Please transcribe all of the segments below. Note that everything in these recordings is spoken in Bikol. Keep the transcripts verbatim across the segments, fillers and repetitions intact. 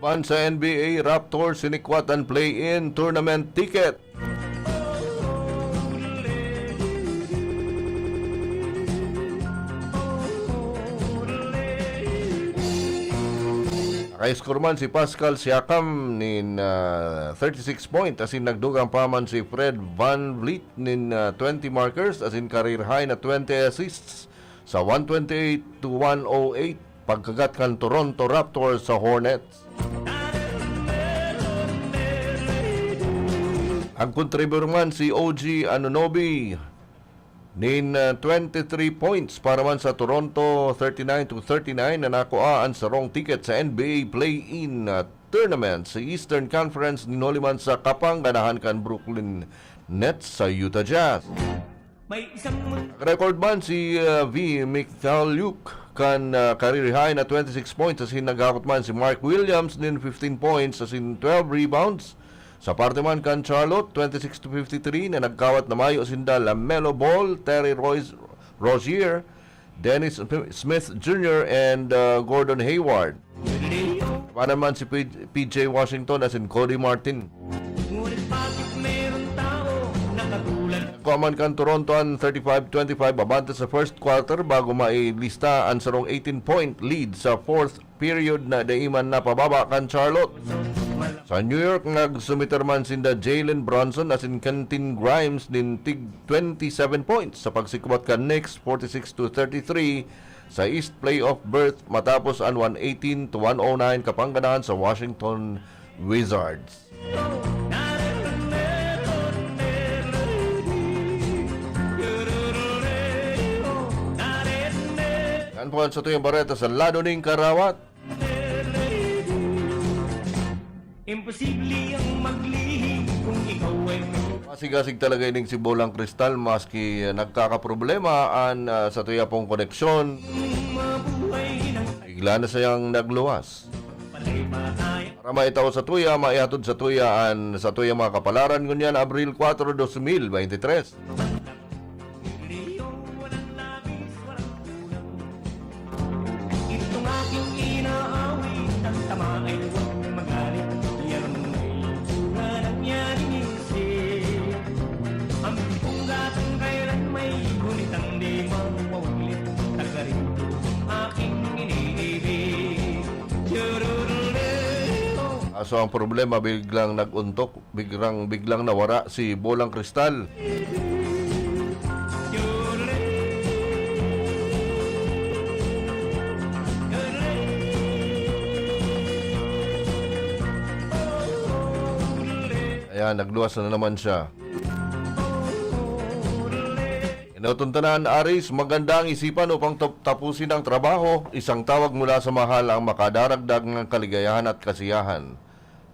Ban sa N B A, Raptors sinikwat an play-in tournament ticket. Naka-score man si Pascal Siakam nin, ah, thirty-six point, asin nagdugang pa man si Fred VanVleet nin, ah, twenty markers, asin career high na twenty assists sa one twenty-eight to one oh eight pagkagat kan Toronto Raptors sa Hornets. Nagkontribute man si O G Anunoby nin, ah, twenty-three points para man sa Toronto thirty-nine to thirty-nine na nakua an sarong ticket sa N B A play-in, ah, tournament sa Eastern Conference, nin huli man sa kapanganahan kan Brooklyn Nets sa Utah Jazz. May isang... Nag-record man si, uh, V Mykhailiuk kan, uh, career high na twenty-six points, asin naghakot man si Mark Williams nin fifteen points asin twelve rebounds. Sa parte man kan Charlotte, twenty-six to fifty-three na nagkawat na mayo sinda LaMelo Ball, Terry Royce, Rozier, Dennis Smith Junior and, uh, Gordon Hayward. Iba naman si P-, P J Washington asin Cody Martin. Ngunit bakit meron tao nakatulad? Nagkuha man kan Toronto an thirty-five twenty-five abante sa first quarter bago mailista an sarong eighteen-point lead sa fourth period na dai man napababa kan Charlotte. Sa New York, nagsumiter man sinda Jalen Brunson asin Quentin Grimes nin tig twenty-seven points sa pagsikwat kan Knicks, forty-six to thirty-three, sa East playoff berth matapos an one eighteen to one oh nine kapangganahan sa Washington Wizards. Yan po ang satuyang bareta sa lado ning karawat. Imposible ang maglihim kung ikaw ay may... Masigasig talaga ining si Bolang Kristal, maski, ah, nagkakaproblema an, ah, satuya pong koneksyon. Mabuhay ng... Bigla na siyang nagluwas. Patay ba tayo? Para maitao satuya, maihatod satuya an satuyang mga kapalaran ngunyan, Abril kuwatro, dos mil bente tres. Itong aking inaawit, ang tama ay huwag magalit. Yan ay bunga ng yaring isip. Ang punggatang kailan may gunitang di mawawaglit. Taga rito ang aking iniibig. Chururulero. Kaso ang problema, biglang nag-untok, biglang, biglang nawara si Bolang Kristal. Ayan, nagluwas na naman siya. Inoton tanan, Aris, maganda ang isipan upang tap-, tapusin ang trabaho. Isang tawag mula sa mahal ang makadaragdag ng kaligayahan at kasiyahan.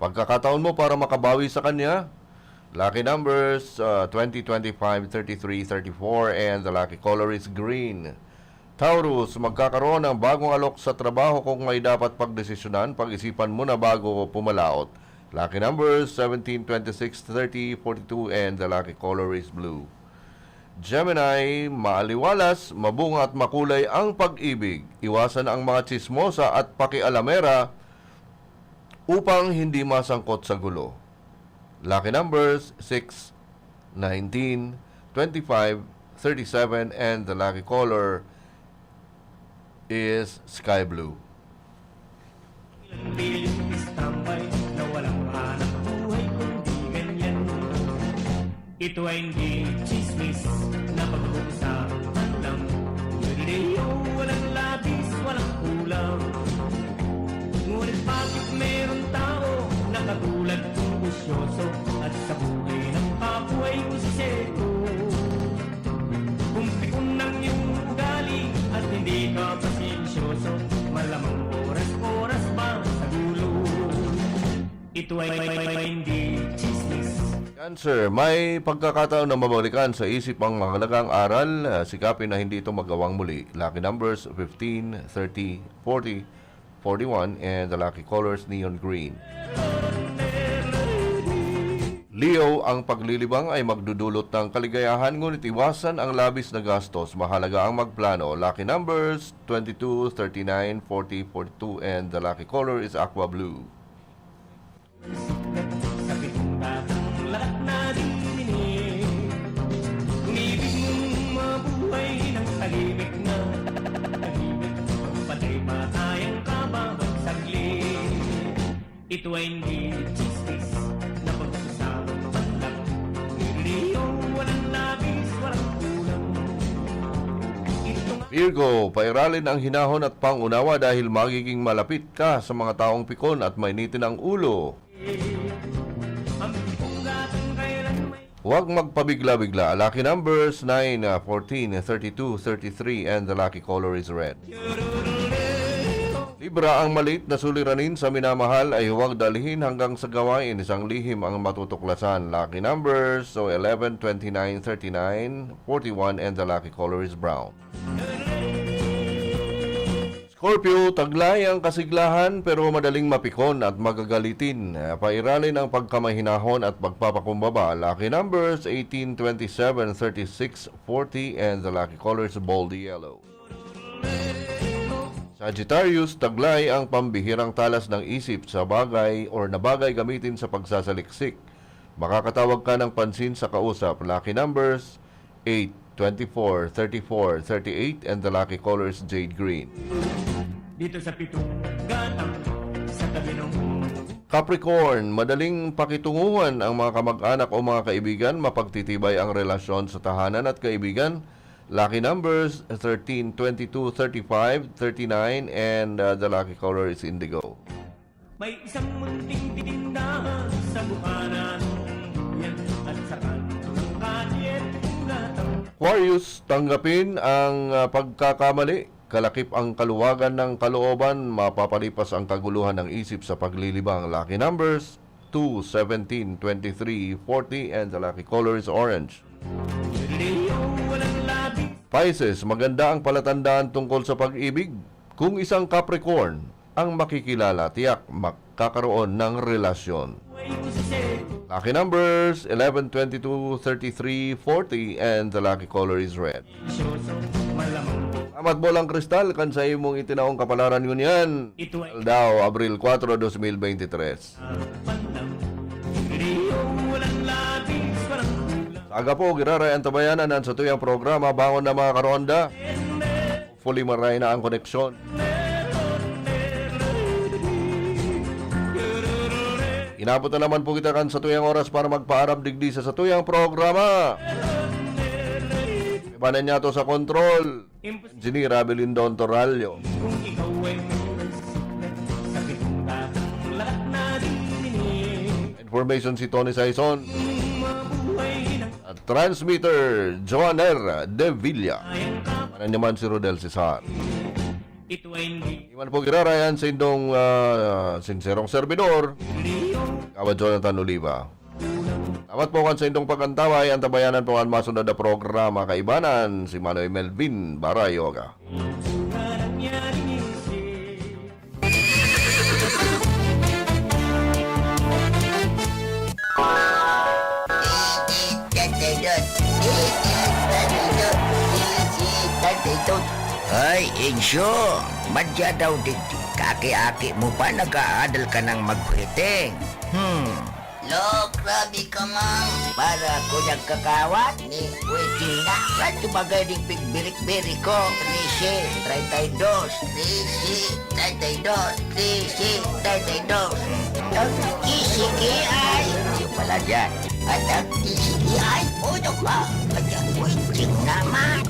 Pagkakataon mo para makabawi sa kanya. Lucky numbers, ah, twenty, twenty-five, thirty-three, thirty-four, and the lucky color is green. Taurus, magkakaroon ng bagong alok sa trabaho. Kung may dapat pagdesisyonan, pag-isipan muna bago pumalaot. Lucky numbers, seventeen, twenty-six, thirty, forty-two, and the lucky color is blue. Gemini, maaliwalas, mabunga at makulay ang pag-ibig. Iwasan ang mga tsismosa at pakialamera upang hindi masangkot sa gulo. Lucky numbers, six, nineteen, twenty-five, thirty-seven, and the lucky color is sky blue. Ilang bilyon tambay na walang hanap buhay kundi ganyan. Ito ay hindi chismis na pag-uusapan lang. Galileo, walang labis, walang kulang. Ngunit bakit meron tao na katulad kong busyoso at sa buhay ng papo ay kusiseto? Kung pikon ang iyong ugali at hindi ka pasensyoso, malamang oras-oras ba sa gulo? Ito ay hindi chismis. Cancer, may pagkakataon na mabalikan sa isip ang mahalagang aral. Ah, sikapin na hindi ito magawang muli. Lucky numbers, fifteen, thirty, forty, forty-one, and the lucky colors, neon green. Leo, ang paglilibang ay magdudulot ng kaligayahan, ngunit iwasan ang labis na gastos. Mahalaga ang magplano. Lucky numbers, twenty-two, thirty-nine, forty, forty-two, and the lucky color is aqua blue. Sa pitong batang lahat naririnig. Kung ibig mong mabuhay ng tahimik na tahimik, magpatay pa tayong kabawat saglit. Ito ay hindi chismis na pag-usapan lang. Leo, walang labis, walang kulang. Ito nga Virgo, pairalin ang hinahon at pangunawa dahil magiging malapit ka sa mga taong pikon at mainitin ang ulo. Huwag magpabigla-bigla. Lucky numbers, nine, fourteen, thirty-two, thirty-three, and the lucky color is red. Libra, ang maliit na suliranin sa minamahal ay huwag dalhin hanggang sa gawain, isang lihim ang matutuklasan. Lucky numbers, so eleven, twenty-nine, thirty-nine, forty-one, and the lucky color is brown. Scorpio, taglay ang kasiglahan pero madaling mapikon at magagalitin. Pairalin ang pagkamahinahon at pagpapakumbaba. Lucky numbers, eighteen, twenty-seven, thirty-six, forty, and the lucky color is bold yellow. Sagittarius, taglay ang pambihirang talas ng isip sa bagay or na bagay gamitin sa pagsasaliksik. Makakatawag ka ng pansin sa kausap. Lucky numbers, eight, twenty-four, thirty-four, thirty-eight, and the lucky color is jade green. Dito sa pitong gatang sa tabi ng Capricorn, madaling pakitunguhan ang mga kamag-anak o mga kaibigan, mapagtitibay ang relasyon sa tahanan at kaibigan. Lucky numbers, thirteen, twenty-two, thirty-five, thirty-nine, and, uh, the lucky color is indigo. May isang munting tindahan sa Bukana, yan at sa kanto ng Kalye Purata. Aquarius, tanggapin ang, uh, pagkakamali. Kalakip ang kaluwagan ng kalooban, mapapalipas ang kaguluhan ng isip sa paglilibang. Lucky numbers, two, seventeen, twenty-three, forty, and the lucky color is orange. Pisces, maganda ang palatandaan tungkol sa pag-ibig. Kung isang Capricorn ang makikilala, tiyak makakaroon ng relasyon. Lucky numbers, eleven, twenty-two, thirty-three, forty, and the lucky color is red. Salamat, Bolang Kristal, kan sa imong itinaong kapalaran ngunyan. Ito ay Daw, Abril kuwatro, dos mil bente tres. Sa aga po, giraray ang tabayanan an satuyang programa, Bangon na, mga karonda. Hopefully, maray na ang koneksyon. Inabot na naman po kita kan satuyang oras para magpaarap digdi sa satuyang programa. Ibanan niya to sa kontrol. Engineer Abelindon Torallo. Kung ikaw ay may sakit, sa pitong gatang lahat na dininig. Information si Tony Saison. Mabuhay na At transmitter, Joaner de Villa. Ayan ka. Ano naman si Rodel Cesar? Ito ay hindi. Iman po girarayan sa indong, ah, sinserong servidor, Leo. Kawad Jonathan Oliva. Salamat po kan sa indong pag-antaway. Antabayanan po ang masunod na programa, kaibanan, si Manoy Melvin Barayoga. Ay, Insyo, madya daw digdi. Kaki-aki mo pa, nag-aadal ka ng magwedding. Hmm. Lo, grabe ka, ma'am. Para ako nagkakawat ni wedding na. Ba't tumagay ding pigbirik-birik ko? Trese, treinta y dos. Trese, treinta y dos. Trese, treinta y dos. Ang T C K I. Yung pala dyan. At ang T C K I, uno ka. At ang wedding naman.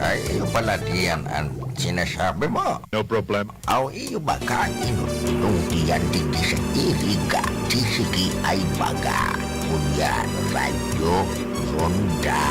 Ay, yung pala diyan ang sinasabi mo. No problem. Aw, iyo ba ka inutong diyan digdi sa iriga? T C K I baga. Kunyan, radyo, ronda.